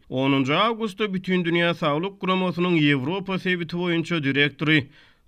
Onunjy awgustda Bütindünýä Saglyk Guramasynyň Ýewropa sebiti boýunça direktory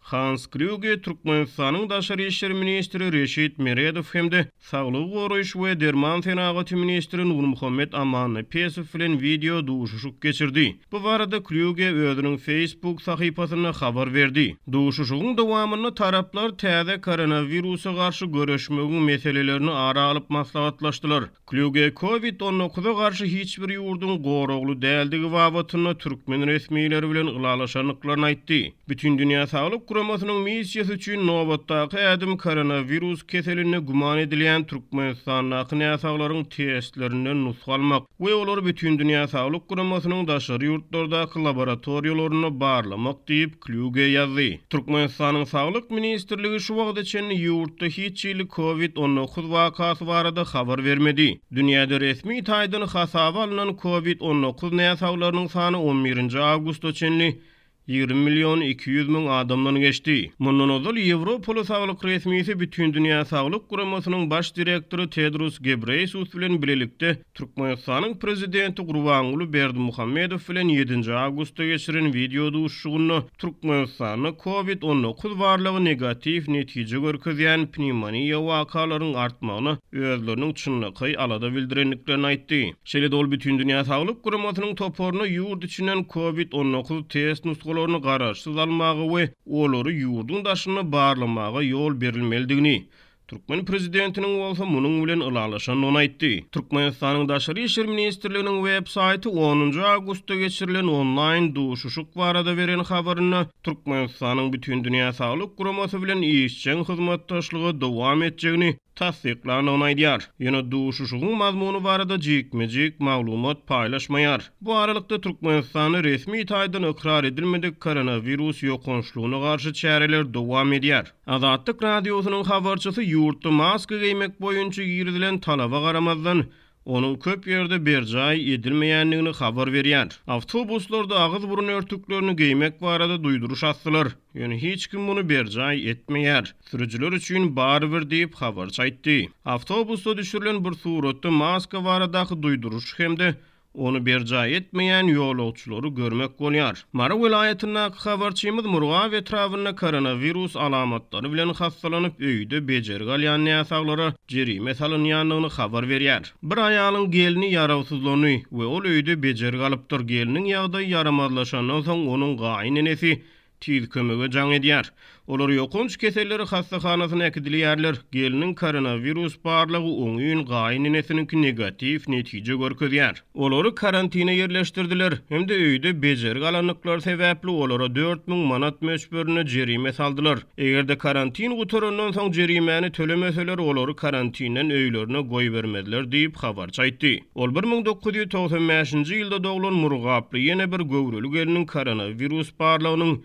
Hans Klýuge Türkmenistanyň daşary işler ministri Reşit Meredow hem-de saglygy goraýyş we derman senagaty ministri Nurmuhammet Amannepesow bilen wideo duşuşyk geçirdi. Bu barada Klýuge özüniň Facebook sahypasynda habar berdi. Duşuşygyň dowamynda taraplar täze koronawirusa garşy göreşmegiň meselelerini ara alyp maslahatlaşdylar. Klýuge Covid 19 a garşy hiç bir ýurduň goragly däldigi babatynda türkmen resmileri bilen ylalaşandyklaryny aýtdy. Bütindünýä Saglyk Guramasynyň missiýasy üçin nobatdaky ädim koronawirus keselinde güman edilýän Türkmenistandaky näsaglaryň testlerinden nusga almak we olary Bütindünýä Saglyk Guramasynyň daşary ýurtlardaky laboratoriýalarynda barlamak diýip, Klýuge ýazdy. Türkmenistanyň Saglyk ministrligi şu wagta çenli ýurtda hiç hili Covid 19 wakasy barada habar bermedi. Dünýäde resmi taýdan hasaba alnan Covid 19 näsaglarynyň sany on birinji awgusta çenli 20 million 200 müň adamdan geçdi. Mundan ozal ýewropaly saglyk resmisi Bütindünýä Saglyk Guramasynyň baş direktory Tedros Gebreýesus bilen bilelikde Türkmenistanyň Prezidenti Gurbanguly Berdimuhamedow bilen ýedinji awgustda geçiren wideo duşuşygynda Türkmenistanda Covid 19 barlagy negatiw netije görkezýän pnewmoniýa wakalaryň artmagyna özleriniň çynlakaý alada bildirendiklerini aýtdy. Şeýle-de ol Bütindünýä Saglyk Guramasynyň toparyna ýurt içinden Covid 19 test nusgalaryny garaşsyz almaga we olary ýurduň daşynda barlamaga ýol berilmelidigini, türkmen prezidentiniň bolsa munuň bilen ylalaşandygyny aýtdy. Türkmenistanyň Daşary işler ministrliginiň web saýty onunjy awgustda geçirilen onlaýn duşuşyk barada beren habarynda Türkmenistanyň Bütindünýä Saglyk Guramasy bilen işjeň hyzmatdaşlyga dowam etjegini tassyklandygyny aýdýar. Ýöne duşuşygyň mazmuny barada jikme-jik maglumat paýlaşmaýar. Bu aralykda, Türkmenistanda resmi taýdan ykrar edilmedik koronawirus ýokançlygyna garşy çäreler dowam edýär. Azatlyk Radiosynyň habarçysy ýurtda maska geýmek boýunça girizilen talaba garamazdan, onuň köp ýerde berjaý edilmeýändigini habar berýär. Awtobuslarda agyz-burun örtüklerini geýmek barada duýduryş asdylar, ýöne hiç kim muny berjaý etmeýär. Sürüjiler üçin barybir diýip, habarçy aýtdy. Awtobusda düşürilen bir suratda maska baradaky duýduryş hem-de Ony berjaý etmeýän ýolagçylary görmek bolýar. Mary welaýatyndaky habarçymyz Murgap etrabynda koronawirus alamatlary bilen hassalanyp, öýde bejergi alýan näsaglara jerime salynýandygyny habar berýär. Bir aýalyň gelni ýarawsyzlandy we ol öýde bejergi alypdyr. Gelniň ýagdaýy ýaramazlaşandan soň, onuň gaýyn enesi Tiz kömege jaň edýär. Olar ýokanç keselleri hassahanasyna äkidilýärler. Gelniň koronawirus barlagy oňyn, gaýyn enesiniňki negatiw netije görkezýär. Olary karantine ýerleşdirdiler hem-de öýde bejergi alandyklary sebäpli olara 4000 manat möçberinde jerime saldylar. Eger-de karantin gutarandan soň jerimäni tölemeseler, olary karantinden öýlerine goýbermezler diýip, habarçy aýtdy. Ol 1995-nji ýylda doglan murgaply ýene bir göwreli gelniň koronawirus barlagynyň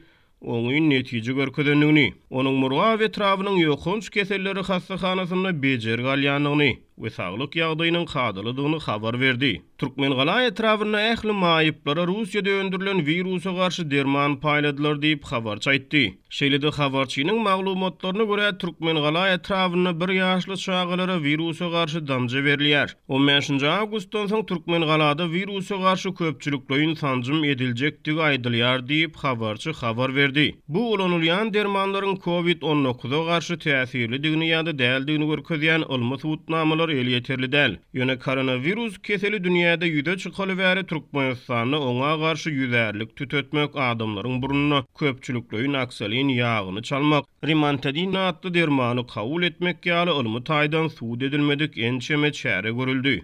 oňyn netije görkezendigini, onuň Murgap etrabynyň ýokanç keselleri hassahanasynda bejergi alýandygyny we saglyk ýagdaýynyň kadalydygyny habar berdi. Türkmengala etrabynda ähli maýyplara Russiýada öndürilen wirusa garşy derman paýladylar diýip, habarçy aýtdy. Şeýle-de habarçynyň maglumatlaryna görä, Türkmengala etrabynda bir ýaşly çagalara wirusa garşy damja berilýär. On bäşinji awgustdan soň Türkmengalada wirusa garşy köpçülikleýin sanjym ediljekdigi aýdylýar diýip, habarçy habar berdi. Bu ulanylýan dermanlaryň Covid 19-a garşy täsirlidigini ýa-da däldigini görkezýän ylmy subutnamalar elýeterli däl. Ýöne koronawirus keseli dünýäde ýüze çykaly bäri Türkmenistanda oňa garşy ýüzärlik tütetmek, adamlaryň burnuna köpçülikleýin oksolin ýagyny çalmak, rimantadin atly dermany kabul etmek ýaly ylmy taýdan subut edilmedik ençeme çäre görüldi.